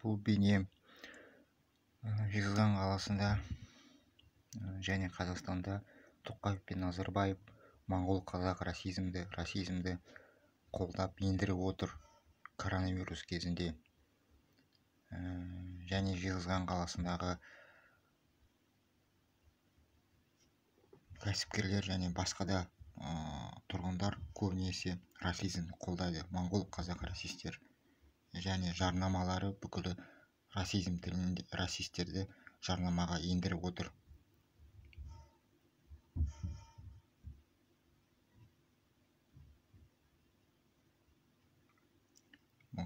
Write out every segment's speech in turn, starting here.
Бұл бейне Жезқазған қаласында және Қазақстанда Тоқаев пен Назарбаев моңғол қазақ расизмді қолдап ендіріп отыр коронавирус кезінде. Және Жезқазған қаласындағы кәсіпкерлер және басқа да тұрғындар көбінесе расизмді қолдайды. Моңғол қазақ расистер және жарнамалары бүкілі расизм тілінде расистерді жарнамаға ендіріп отыр.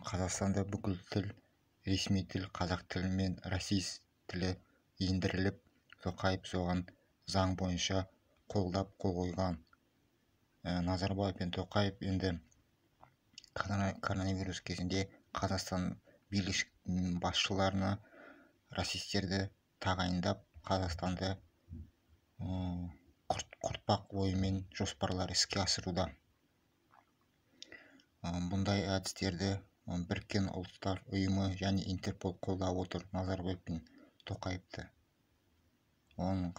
Қазақстанда бүкіл тіл, ресми тіл қазақ тілі мен расист тілі ендіріліп, Тоқаев соған заң бойынша қолдап қол қойған. Назарбаев пен Тоқаев енді коронавирус кезінде Қазақстан билік басшыларына расистерді тағайындап, Қазақстанды құртпақ ойымен жоспарлар іске асыруда. Бұндай әдістерді Біріккен Ұлттар Ұйымы және Интерпол қолдап отыр Назарбаев пен Тоқаевты. Оның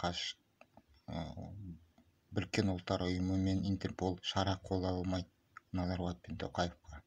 Біріккен Ұлттар Ұйымы мен Интерпол шара қолдана алмайды Назарбаев пен Тоқаевқа.